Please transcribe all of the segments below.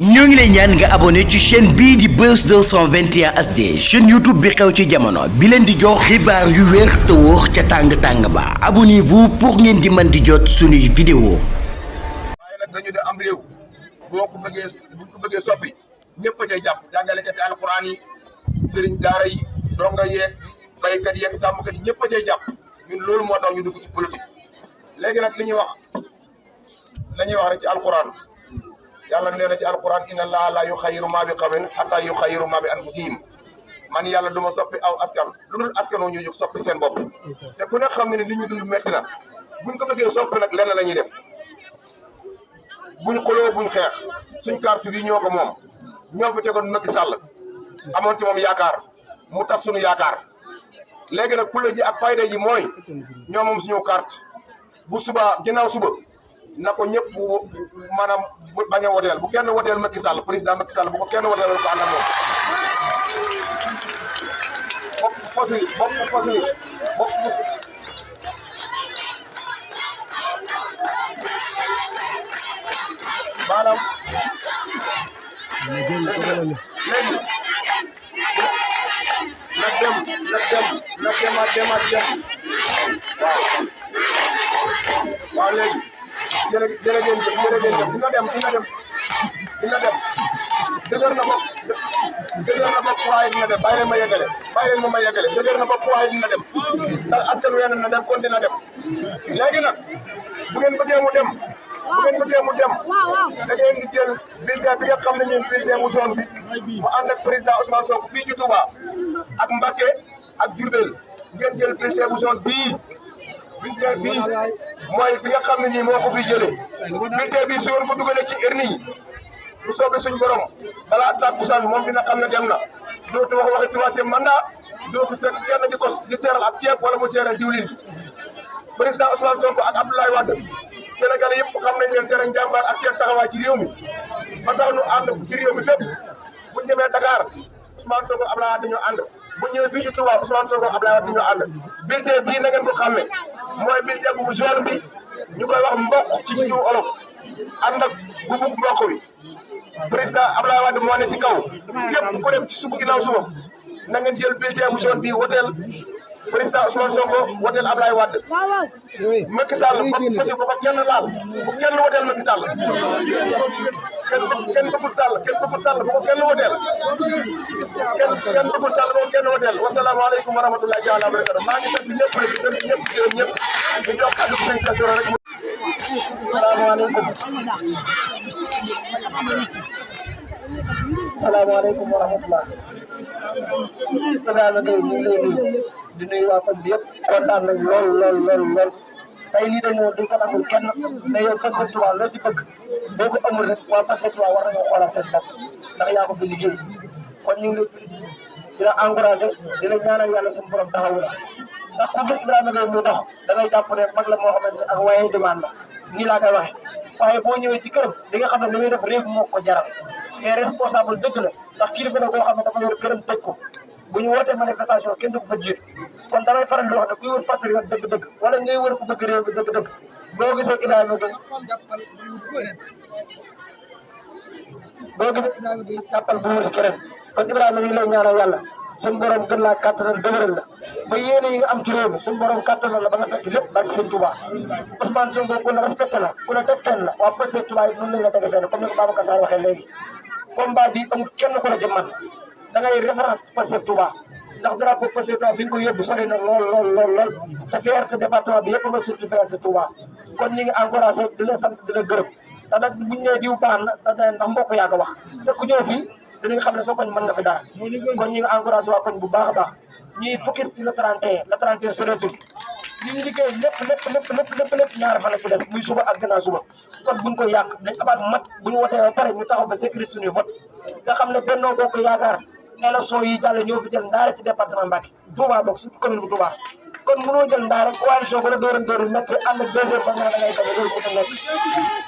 ñoo ngi lay ñaan nga abonné ci chaîne bii di Buzz 221 HD chaîne YouTube bi xew ci jamono bi leen di jox xibaar yu wér te wóor ca tàng-tàng ba abonnez-vous pour ngeen di mën di jot suñuy vidéo. waaye nag dañu de am réew boo ko bëggee buñ ko bëggee soppi ñëpp a cay jàpp jàngalekati alquran yi sëriñ daara yi donga yeeg baykat yeeg sàmmkat yi ñëpp a cay jàpp ñun loolu moo tax ñu dugg ci politique léegi nag li ñuy wax rek ci alquran yàlla nee na ci alquran inna allaha la yuxayyiru ma bi qawmin hatta yuxayyiru ma bi anfusihim man yàlla du ma soppi aw askan lu dul askan wu ñu jóg soppi seen bopp te ku ne xam ne li ñu dund métti na buñ ko bëggee soppi nag lenn la ñuy def buñ xuloo buñ xeex suñ carte bi ñoo ko moom ñoo fi tegoon Macky Sall amoon ci moom yaakaar mu tax suñu yaakaar léegi nag fulla ji ak fayda ji mooy ñoo moom suñu carte bu suba ginnaaw suba na ko ñëpp maanaam bañ a woteel bu kenn woteel Macky Sall président Macky Sall bu ko kenn woteel ko ànd ak moom bopp posili bopp maanaam léegi na dem waaw léegi jërëjëf dina dem dëgër na bopp waaye dina dem bàyyi leen ma yeggale dëgër na bopp waaye dina dem ndax askan wi na dem kon dina dem léegi nag bu ngeen bëggee mu dem da ngeen di jël bulletin bi nga xam ne ñun bulletin mu zone bi mu ànd ak président Ousmane Sonko fii ci Touba ak Mbacké ak Diourbel ngeen jël bulletin mu zone bii mooy bi nga xam ne nii moo ko fi jëlee bulletin bii su ngeen ko dugalee ci urne yi bu soobee suñ borom balaa takkusaan moom dina xam ne dem na dootu wax waxi troisième mandat dootu fekk kenn di seeral ab ceeb wala mu seeral diwlin président Ousmane Sonko ak Abdoulaye Wade Sénégalais yëpp xam nañ leen seen njàmbaar ak seen taxawaay ci réew mi ba tax ñu ànd ci réew mi fépp bu ñu demee Dakar Ousmane Sonko Abdoulaye Wade ñu ànd bu ñëwee fii ci Touba Ousmane Sonko Abdoulaye Wade ñu ànd bulletin bii na ngeen ko xàmmee mooy bulletin bu jaune bi ñu koy wax mboq ci suñu olof ànd ak gubu mboq wi président Abdoulaye Wade moo ne ci kaw képp ku dem ci suba ginnaaw suba na ngeen jël bulletin bu jaune bii woteel président Ousmane Sonko woteel Abdoulaye Wade Macky Sall parce que bu ko kenn laal bu kenn woteel Macky Sall kenn bëggul Sall bu ko kenn woteel kenn bëggul Sall bu ko kenn woteel wasalaamaaleykum wa rahmatullahi taala wa barakatuh maa ngi sant ñëpp rek sant ñëpp gërëm ñëpp di jox kàddu sëñ Kasoro rek salaamaaleykum wa rahmatullah Ibrahima Gueye ñu ngi lay nuyu di nuyu waa koñ bi yëpp kontaan nañ lool tey lii dañoo duñ ko nangul kenn ne yow Pastef Touba loo ci bëgg boo ko amul rek waa Pastef Touba war nañoo xoolal seen bopp ndax yaa ko fi liggéey kon ñu ngi lay di la encouragé di la ñaanal yàlla suñu borom taxawu la ndax ku gis Ibrahima Gueye muy dox da ngay jàpp ne mag la moo xamante ne ak waaye demande la nii laa koy waxee waaye boo ñëwee ci këram di nga xam ne li muy def réew moo ko jaral te responsable dëgg la ndax kilifa la koo xam ne dafa yor këram tëj ko bu ñu wootee manifestation kenn du ko fa jiit kon damay faral di wax ne kuy wër patriote dëgg-dëgg wala ngay wër ku bëgg réew mi dëgg-dëgg boo gisee Ibrahima Gueye jàppal bu wër keneen kon Ibrahima yi lay ñaanal yàlla suñu borom gën laa kàttanal dëgëral la ba yéene yi nga am ci réew mi suñu borom kàttanal la ba nga fekk lépp barke Sëñ Touba Ousmane Sonko ku la respecté la ku la teg fenn la waa Pastef Touba yi noonu lañ la tege fenn comme ni ko Babacar Sarr waxee léegi combat bi amul kenn ku la jëmman da ngay référence Pastef Touba ndax drapeau Pastef Touba bi nga ko yóbbu sori na lool te fierté département bi yëpp nga surtout fierté Touba kon ñi ngi encouragé di la sant di la gërëm te nag buñ nee diw baax na ndax mbokk yaa ko wax te ku ñëw fii dinañ xam ne soo koñ mën nga fi dara kon ñi ngi encouragé waa koñ bu baax a baax ñuy focus ci le 31 soreetul li ñu liggéey lépp ñaar fan la ci des muy suba ak gannaaw suba kon buñ ko yàq dañ abaat mat bu ñu wotee ba pare ñu taxaw ba sécurité suñuy vote nga xam ne Benno Bokk Yaakaar élection yi jàll ñoo fi jël ndaare ci département Mbacké Touba bokk surtout commune bu Touba kon mënoo jël ndaare coalition ba la dóoran nekk ànd ak deuxième ba nga da ngay gañe loolu mënta nekk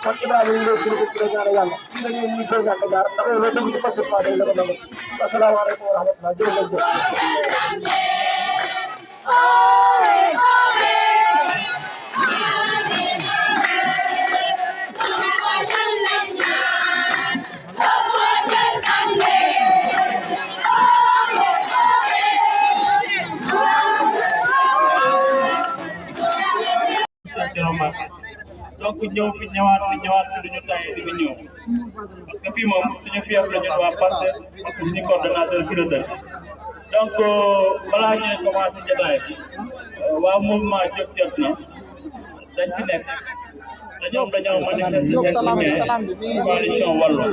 kon Ibrahima ñu ngi lay félicité ci la ñaanal yàlla fii la ñuy président Dakar ndax yow loo dégg ci Pastef Touba day la ko nangu asalaamaaleykum wa rahmatulah jërëjëf donc ñëw fi ñëwaat fi duñu tàyyi di fi ñëw parce que fii moom suñu fief la ñun waa Pastef parce que suñu coordonnateur fi la dëkk donc balaa ñuy commencé jotaay waa mouvement Jóg jot na dañ fi nekk ñoom dañoo manifester seen coalition Wallu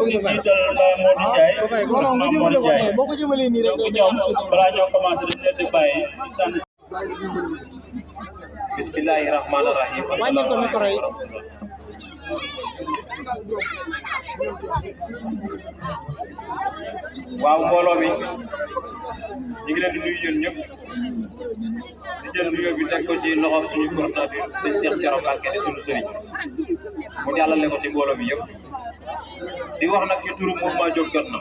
ñu jiital Modou Ndiaye Mamadou Ndiaye donc ñoom balaa ñoo commencé dañ leen di bàyyi sànni bismillahi rahmaani rahim waaw mbooloo mi ñu ngi leen di nuyu yéen ñëpp di jël nuyoo bi teg ko ci loxo suñu coordinateur sëñ Cheikh Thioro Mbacké di suñu sëriñ mu jàllale ko ci mbooloo mi yëpp di wax nag ci turu mouvement Jóg jot na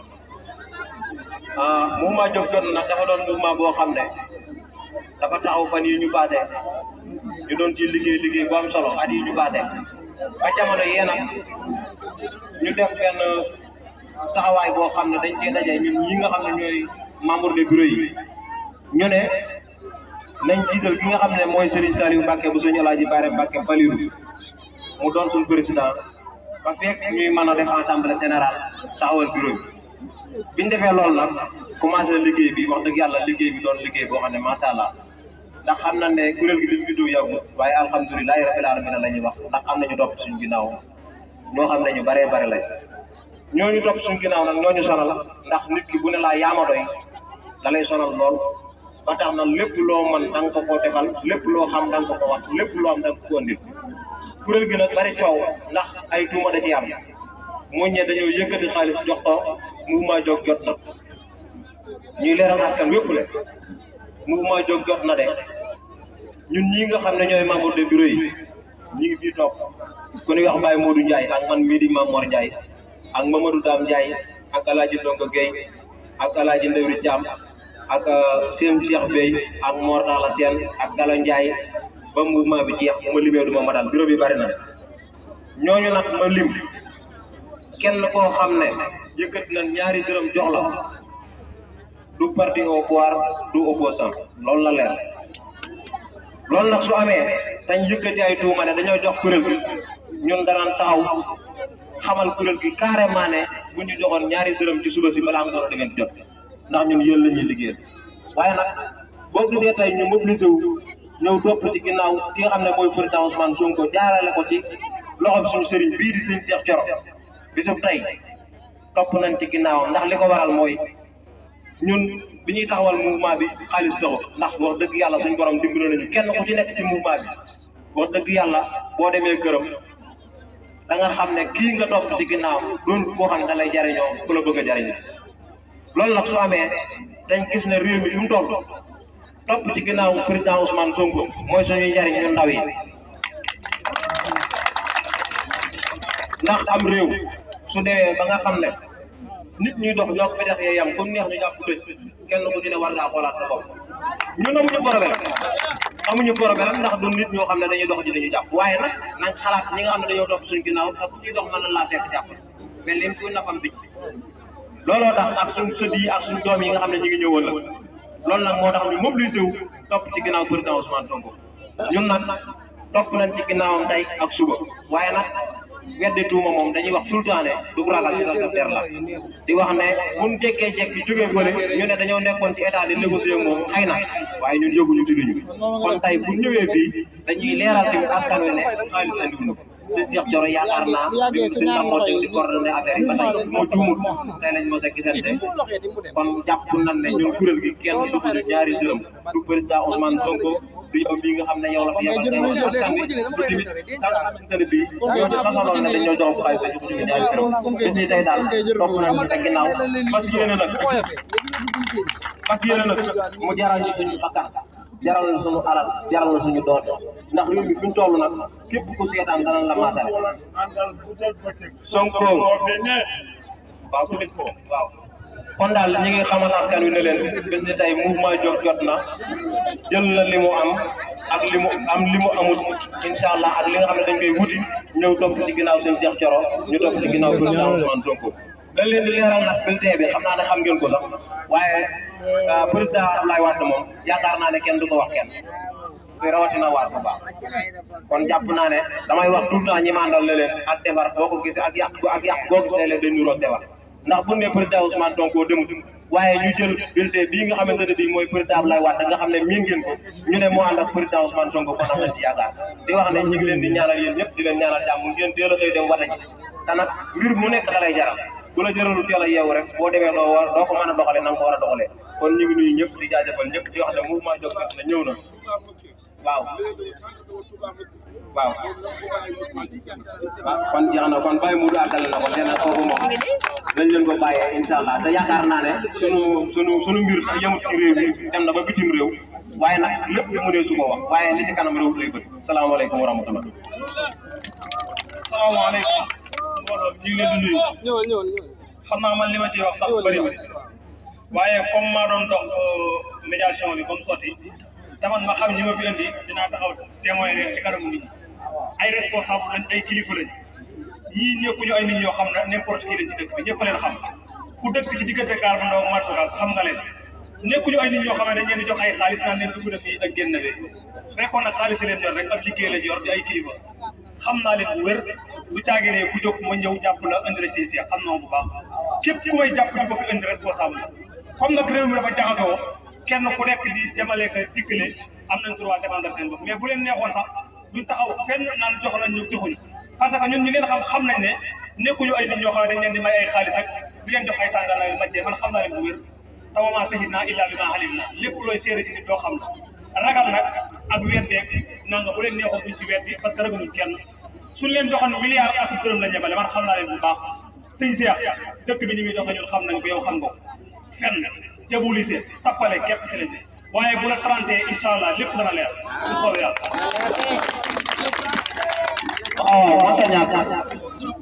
mouvement Jóg jot na dafa doon mouvement boo xam ne dafa taxaw fan yi ñu passé ñu doon ci liggéey bu am solo at yi ñu passé ba jamono yee nag ñu def benn taxawaay boo xam ne dañ cee daje ñun ñi nga xam ne ñooy membre de bureau yi ñu ne nañ jiital ki nga xam ne mooy Serigne Saliou Mbacké bu suñu Alaaji Baare Mbacké Falilou mu doon suñu président ba fekk ñuy mën a def assemblée générale taxawal bureau bi biñ defee loolu nag commencé liggéey bi wax dëgg yàlla liggéey bi doon liggéey boo xam ne macha allah ndax xam na ne kuréel gi liñ juddoo yàggul waaye alhamdulilahi rabbil alamin la ñuy wax ndax am nañu topp suñu ginnaaw ñoo xam ne ñu baree bare lañ ñooñu topp suñu ginnaaw nag ñooñu sonal ndax nit ki bu ne laa yaama doy da lay sonal lool ba tax na lépp loo mën da nga ko koo defal lépp loo xam da nga ko ko wax lépp loo am da nga ko andil kuréel gi nag bari coow ndax ay tuuma da ci am mooñ ne dañoo yëkkati xaalis jox ko mouvement Jóg jot na ñuy leeral askan wépp le mouvement Jóg jot na de ñun ñii nga xam ne ñooy membre de bureau yi ñi ngi fii toog ku ñuy wax Baye Modou Ndiaye ak man mii di Mame Mor Ndiaye ak Mamadou Dame Ndiaye ak Alaaji Ndongo Gueye ak Alaaji Ndewri Thiam ak Sène Cheikh Bey ak Mor Talla Sène ak Gala Ndiaye ba mouvement bi jeex bu ma limee du ma matal bureau bi bari na ñooñu nag ma lim kenn koo xam ne yëkkati na ñaari dërëm jox la du parti au pouvoir du opposant loolu la leer loolu nag su amee dañ yëkkati ay tuuma ne dañoo jox kuréel gi ñun danaan taxaw xamal kuréel gi carrément ne bu ñu joxoon ñaari dërëm ci suba si balaa nga doon da ngeen jot ndax ñun yéen la ñuy liggéeyal waaye nag boo gisee tey ñu mobilisé wu ñëw topp ci ginnaaw ki nga xam ne mooy président Ousmane Sonko jaarale ko ci loxoom suñu sëriñ bii di sëñ Cheikh Thioro bisub tey topp nañ ci ginnaaw ndax li ko waral mooy ñun bi ñuy taxawal mouvement bi xaalis doxu ndax wax dëgg yàlla suñ borom dimbali nañu kenn ku ci nekk ci mouvement bi wax dëgg yàlla boo demee këram da nga xam ne kii nga topp ci ginnaaw doon koo xam ne da lay jariñoo ku la bëgg a jariñoo loolu nag su amee dañ gis ne réew mi fi mu toll topp ci ginnaaw président Ousmane Sonko mooy suñuy njariñ ñun ndaw yi ndax am réew su demee ba nga xam ne nit ñuy dox ñoo ko fi def yam comme neex ñu jàpp tëj kenn ku ci ne war ngaa xoolaat sa bopp ñun amuñu problème ndax du nit ñoo xam ne dañuy dox ci dañuy jàpp waaye nag nañ xalaat ñi nga xam ne dañoo topp suñu ginnaaw ak ñuy dox mën na laa fekk jàpp mais leen kuy nafam bi looloo tax ak suñ sët yi ak suñ doom yi nga xam ne ñu ngi ñëwoon la loolu nag moo tax ñu mobilisé wu topp ci ginnaaw président Ousmane Sonko ñun nag topp nañ ci ginnaawam tey ak suba waaye nag weddi tuuma moom dañuy wax tout le temps ne du ragal ci sa terre la di wax ne buñ jékkee-jékki jógee fële ñu ne dañoo nekkoon ci état di négocier ak moom xëy na waaye ñun yëguñu tudduñu kon tey bu ñëwee fii dañuy leeral ci askan wi ne xaalis andiwuñu sëñ Cheikh Thioro yaakaar naa bi suñ taxoote di coordonné affaire yi ba tey moo juumul tey lañ mos a gisante kon jàpp nañ ne ñun kuréel gi kenn du ñu ñaari dërëm du président Ousmane Sonko du yow bii nga xam ne yow la fi yebal tey askan wi du tamit ka nga xamante ne bii ñoo xasaloon ne dañoo jox ko xaalis jox ñu ñaari dërëm bis ni tey daal topp nañ ci sa ginnaaw fas yéene nag mu jaral ñu suñu bakkan jaral na suñu alal jaral na suñu doole ndax réew mi fi ñu toll nag képp ku seetaan danañ la maasale Sonko waaw ku nit ko waaw kon daal ñi ngi xamal askan wi ne leen bés ni tey mouvement Jóg jot na jël na li mu am ak li mu amul incha allah ak li nga xam ne dañ koy wuti ñëw topp ci ginnaaw seen Cheikh Thioro ñu topp ci ginnaaw président Ousmane Sonko dañ leen di leeral nag bulletin bi xam naa ne xam ngeen ko sax waaye président Abdoulaye Wade moom yaakaar naa ne kenn du ko wax kenn rawatina waa Touba kon jàpp naa ne damay wax tout le temps ñi mandal la leen ak defar boo ko gisee ak yàq boo gisee leen dañ nuroo defar ndax bu ne président Ousmane Sonko demut waaye ñu jël bulletin bii nga xamante ne bii mooy président Abdoulaye Wade nga xam ne miin ngeen ko ñu ne moo ànd ak président Ousmane Sonko kon am nañ ci yaakaar di wax ne ñu ngi leen di ñaanal yéen ñëpp di leen ñaanal jàmm ngeen teel a xëy dem wata ji te nag mbir mu nekk da lay jaral bu la jëralu teel a yeewu rek boo demee doo ko mën a doxalee na nga ko war a doxalee kon ñu ngi nuyu ñëpp di jaajëfal ñëpp di wax ne mouvement jóg na ñëw na waaw waaw kon jeex na kon bàyyi mu àggale na ko nee na foofu moom dañ leen ko bàyyee incha allah te yaakaar naa ne sunu mbir sax yemut ci réew mi dem na ba bitim réew waaye nag lépp li mu ne su ko wax waaye li ci kanam réew lay bët salaamaaleykum wa rahmatulah. salaamaaleykum mbooloo ñu ngi leen di nuyu xam naa man li ma ciy wax sax bëri waaye comme maa doon dox médiation bi comme sotti taman ma xam ñi ma fi indi dinaa taxaw témoin leen ci kanamu nit ñi ay responsable lañ ay kilifa lañ ñii ñëppuñu ay nit ñoo xam ne n'importe qui lañ ci dëkk bi ñëpp leen xam ku dëkk ci diggante gaar bu ndaw marché Ocass xam nga leen nekkuñu ay nit ñoo xam ne dañ leen di jox ay xaalis naan leen dugg na fii ak génn bi fekkoon nag xaalis leen yor rek ak liggéey lañ yor di ay kilifa xam naa leen bu wér bu caagiree ku jóg ma ñëw jàpp la indi la ci xam naa bu baax képp ku may jàpp di ko fi indi responsable comme nag réew mi dafa jaxasoo kenn ku nekk di demale ka dikkale am nañ droit défendre seen bopp mais bu leen neexoon sax duñ taxaw fenn naan jox nañ ñu joxuñu parce que ñun ñi ngeen xam nañ ne nekkuñu ay nit ñoo xam ne dañ leen di may ay xaalis ak di leen jox ay tàngal ay majjee man xam naa leen bu wér te wa maa shahidnaa illaa bimaa alimnaa lépp looy séeré ci nit doo xam na ragal nag ak weddeeg nanga bu leen neexoon duñ ci weddi parce que ragaluñ kenn suñ leen joxoon milliard ak dërëm la ñebale man xam naa leen bu baax sëñ Cheikh dëkk bi ñu muy doxee ñun xam nañ ko yow xam nga ko fenn jabulise tappale képp ci lañ waaye bu la 30 incha allah lépp dana leer su soobee yàlla. waaw man ka ñàkk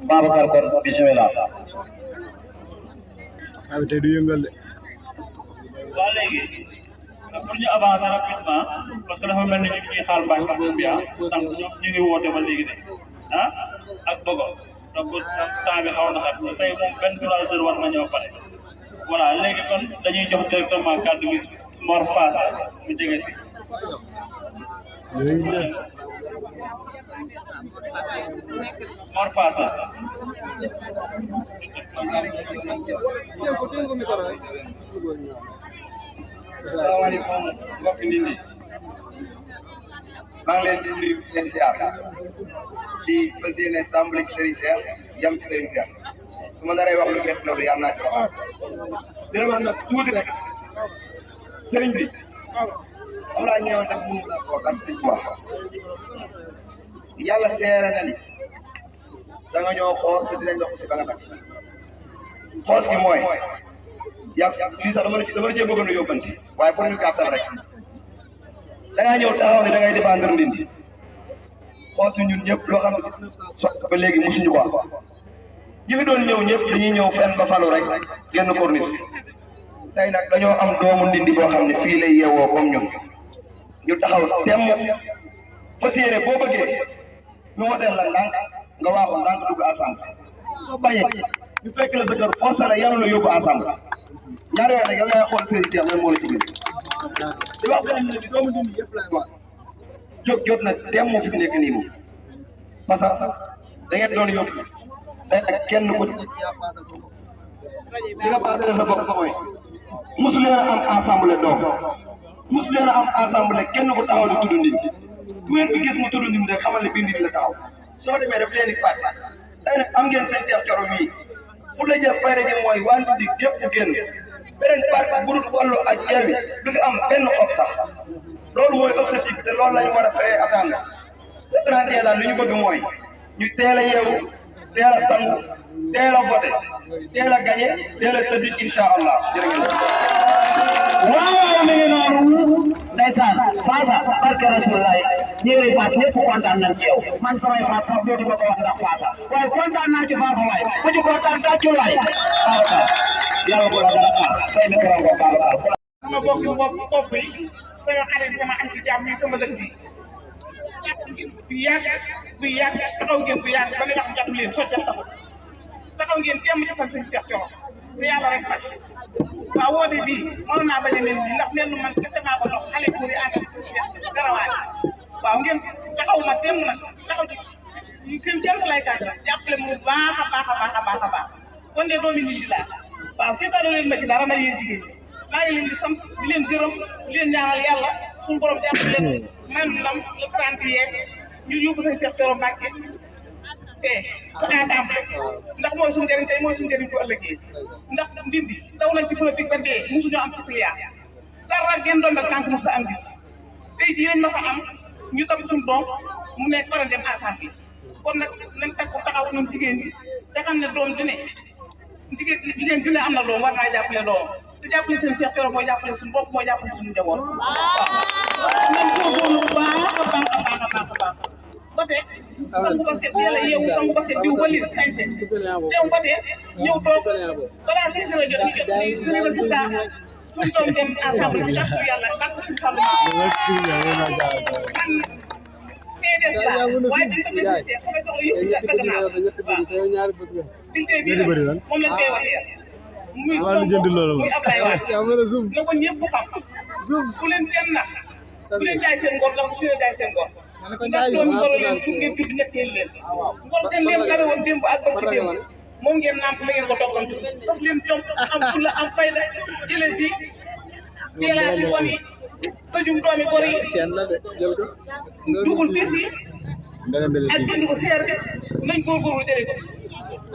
Babacar kon bisimilah. waaw tey du yëngal de. waaw léegi pour ñu avancer rapidement parce que dafa mel ni ñu ngi xaar baax a baax bi sànq ñu ngi woote ba léegi de ak Bogo donc temps bi xaw na xat tey moom 23 heures war na ñëw pare voilà léegi kon dañuy jox directement kàddu gi Mor Fassa mu jege si. Mor Fassa. asalaamaaleykum mbokk nit ñi maa ngi leen di nuyu leen ziar di fas yéene tàmbali ci Serigne Cheikh jëm ci Serigne Cheikh su ma naree wax lu gerte loolu yàlla naa ci wax dina wax nag tuuti rek Serigne bi am laa ñëwoon nag mënu la ko ak Serigne wax yàlla seere na ni da nga ñoo xool te dinañ wax si ba nga tax xool gi mooy yàlla lii sax dama cee bëggoon a yóbbanti waaye pour ñu gàttal rek da ngaa ñëw taxaw ne da ngay défendre Ndindy xool si ñun ñëpp loo xam ne sot ba léegi mosuñu ko ñi fi doon ñëw ñëpp dañuy ñëw fenn ba falu rek génn corniche tey nag dañoo am doomu Ndindy boo xam ne fii lay yeewoo comme ñun ñu taxaw temm fas yéene boo bëggee ñu woteel la ndànk nga waaxu ndànk dugg assemblée soo bañee ñu fekk la sa kër forcé la yàlla la yóbbu assemblée ñaari yoon nag yow yaay xool Serigne Cheikh lan moo la ci gën di wax beneen ne bi doomu Ndindy yëpp lay wax jot na teem moo fi nekk nii moom parce que da ngeen doon yóbbu day nag kenn ku ci li nga passé sa bopp ba mooy mosu leen a am assemblée doom mosu leen a am assemblée kenn ku taxaw di tudd Ndindy bu ngeen bi gis mu tudd Ndindy rek xamal ne bii Ndindy la taxaw soo demee daf leen di fàtte day nag am ngeen seen Cheikh Thioro mii pour la jël fayda ji mooy waa Ndindy gépp génn beneen parti bu dul wàllu ak Yewwi du fi am benn xob sax loolu mooy objectif te loolu la ñu war a fayee attendre le 31 daal li ñu bëgg mooy ñu teel a yeewu teel a sangu teel a voté teel a gagné teel a tëdd incha allah jërëjëf. waaw mi ngi noonu ndeysaan Fassa barke Rasulullah ñëwee Fass ñëpp kontaan nañ ci yow man samay Fass sax dootu ma ko wax ndax Fassa waaye kontaan naa ci Fassa waay ku ci kontaan tàccul waay yàlla ko la dara tey mi ko Babacar sama bopp yi sama xarit sama am ci jàmm yi sama dëkk bi bu yàgg taxaw ngeen bu yàgg ba li wax jàpp leen sojjat taxaw ngeen temm ci fan sëñ Cheikh Thioro te yàlla rek faj waaw woote bii mën naa bañ a leen ndax leen man kese maa ko dox xale tuuri ànd dara waay waaw ngeen taxaw ma temm nag taxaw ci kii jëm lay kàttan jàppale mu baax a baax a baax a baax a baax kon de doomi nit laa waaw seetaanoo leen ma ci dara na yéen jigéen maa ngi leen di sant di leen gërëm di leen ñaanal yàlla suñu borom jàppale leen man ndam le 30 yeeg ñu yóbbu seen Cheikh Thioro Mbacké te ensemble ndax mooy suñu njëriñ tey mooy suñu njëriñ bu ëllëgee ndax ndindi daw nañ ci politique ba dee mosuñoo am suppléant dara ngeen doon ak tànk mos a am bi tey jii lañ ma fa am ñu tam suñu doom mu nekk war a dem ensemble bi kon nag nañ takku taxaw ñun jigéen ñi te xam ne doom ju ne jigéen ju ne am na doom war naa jàppale doom te jàppale seen Cheikh Thioro mooy jàppale suñu bopp mooy jàppale suñu njaboot waaw nañ góorgóorlu bu baax a baax a baax a baax a baax ba tey sangu ba set yàlla yeewu sangu ba set diw ba lii sañ se teew ba tey ñëw toog balaa six heures jot ñu jot ni résultat suñu doom dem ensemble bi ndax yàlla ndax suñu xam man PDS la waaye dañ ko bénéficié sama soxla yëpp la bëgg naa waaw bii moom lañ koy waxee muy muy Ablaye Wade na ko ñëpp xam ku leen kenn nax ku leen jaay seen ngor ndax su leen jaay seen ngor ndax doomu ngoro leen su ngeen judd ñetteel leen ngor seen leen xare woon démb ak ba ci démb moom ngeen nàmp na ngeen ko toggantu daf leen jom am fulla am fayda jëlee si teelaa si wan yi tëjum doomi gor yi dugul fii ak jënd ko seer de nañ góorgóorlu jëlee ko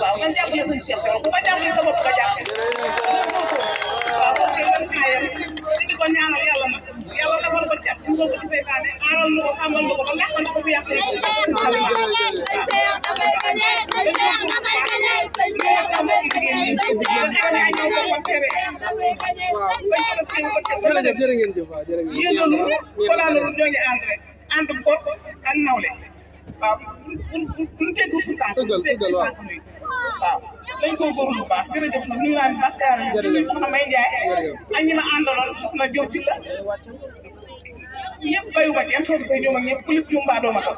waaw man jàppale suñu Cheikh Thioro ku ko jàppale sa bopp nga jàppale waaw parce que lan kaayam di ko ñaanal yàlla nag yàlla defal ko jàpp ñu ko ci seytaane aaral na ko xamal na ko ba làq na ko fi yàq yéen loolu voilà loolu ñoo ngi ànd rek ànd bor ak nawle waaw buñ teggu sutaan waaw dañ ko góorlu bu baax jërëjëf nag nuyu naa ni Baskar yi soxna May Ndiaye ak ñi ma àndaloon soxna Diop si la ñëpp bayuma kenn soo koy ñoom ak ñëpp kulib jumba dooma tax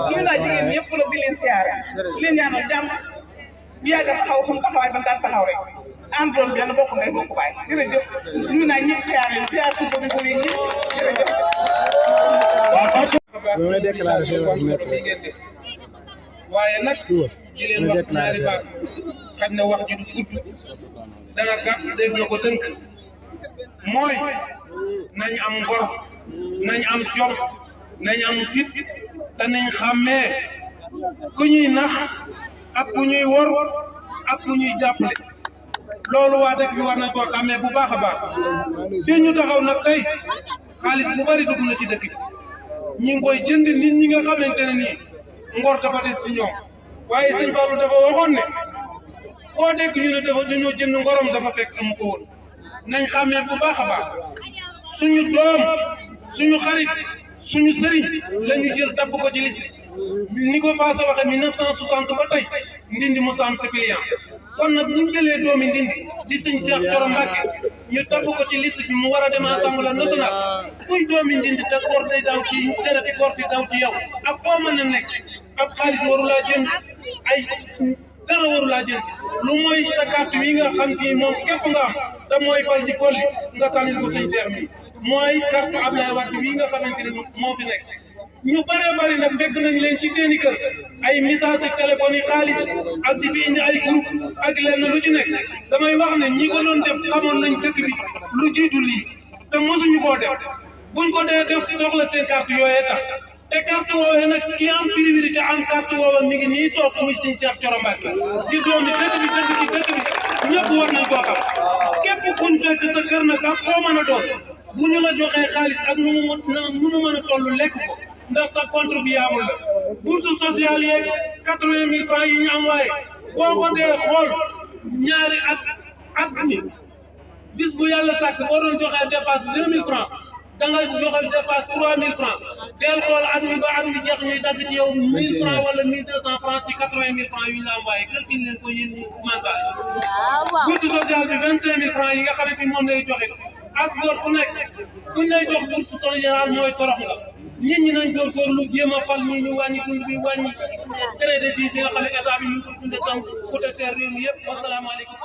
nuyu naa jigéen ñëpp la di leen siyaare di leen ñaanal jàmm bi yàgg a taxaw xam taxawaay ba daan taxaw rek àndoon benn bokk ngay bokk baay jërëjëf nuyu naa ñëpp siyaare leen siyaare suñu ko bi ñëpp jërëjëf waaye nag di leen wax ñaari baat xam ne wax ji du gudd dana gàtt dégg nga ko tënk mooy nañ am ngor nañ am jom nañ am fit te nañ xàmmee ku ñuy nax ak ku ñuy wor ak ku ñuy jàppale loolu waa dëkk bi war nañ koo xàmmee bu baax a baax fii ñu taxaw nag tey xaalis bu bari dugg na ci dëkk bi ñi ngi koy jënd nit ñi nga xamante ne nii ngor dafa des ci ñoom waaye sëñ Fallou dafa waxoon ne koo dégg ñu ne dafa dañoo jënd ngorom dafa fekk amu ko woon nañ xàmmee bu baax a baax suñu doom suñu xarit suñu sëriñ la ñu jël tabb ko ci liste ni ko Faasa waxee 1960 ba tey ndindi mos a am suppléant kon nag bu ñu jëlee doomi ndindi di sëñ Cheikh Thioro Mbacké ñu tabb ko ci liste bi mu war a dem Assemblée nationale kuy doomi ndindi te góor day daw ci terati góor di daw ci yow ak foo mën a nekk ab xaalis waru laa jënd ay dara waru laa jënd lu mooy sa carte yi nga xam ci moom képp nga am te mooy fal ci folli nga sànnil ko sëñ Cheikh mi mooy carte Ablaye Wade bii nga xamante ne moo fi nekk ñu bëree bëri nag fekk nañ leen ci seeni kër ay message ak téléphone yi xaalis ak di fi indi ay groupe ak lenn lu ci nekk damay wax ne ñi ko doon def xamoon nañ dëkk bi lu jiitu lii te mosuñu koo def buñ ko dee def soxla seen carte yooyee tax te carte woowee nag ki am priorité am carte woowa mi ngi nii toog muy sëñ Cheikh Thioro Mbacké di doomi dëkk bi ñëpp war nañ koo xam képp kuñ fekk sa kër nag ak foo mën a doon bu ñu la joxee xaalis ak nu mu mën a toll lekk ko ndax sa contribuable la bourse sociale yeeg 80 000 francs yi ñu am waaye boo ko dee xool ñaari at mi bis bu yàlla sàkk boo doon joxee dépasse 2000 francs da nga joxe dépasse 3000 francs del xool at mi ba at mi jeex ñuy dagg ci yow 1000 francs wala 1200 francs ci 80 000 francs yu ñu la am waaye calcule leen ko yéen mental bourse sociale bi 25 000 francs yi nga xamante ni moom lay joxe as góor fu nekk buñ lay jox bourse sociale mooy torox la nit ñi nañ góorgóorlu jéem a fal ñu wàññi dund bi wàññi crédit bi nga xam ne état bi ñu ngi koy dundee tam côté seer réew mi yëpp wasalaamaaleykum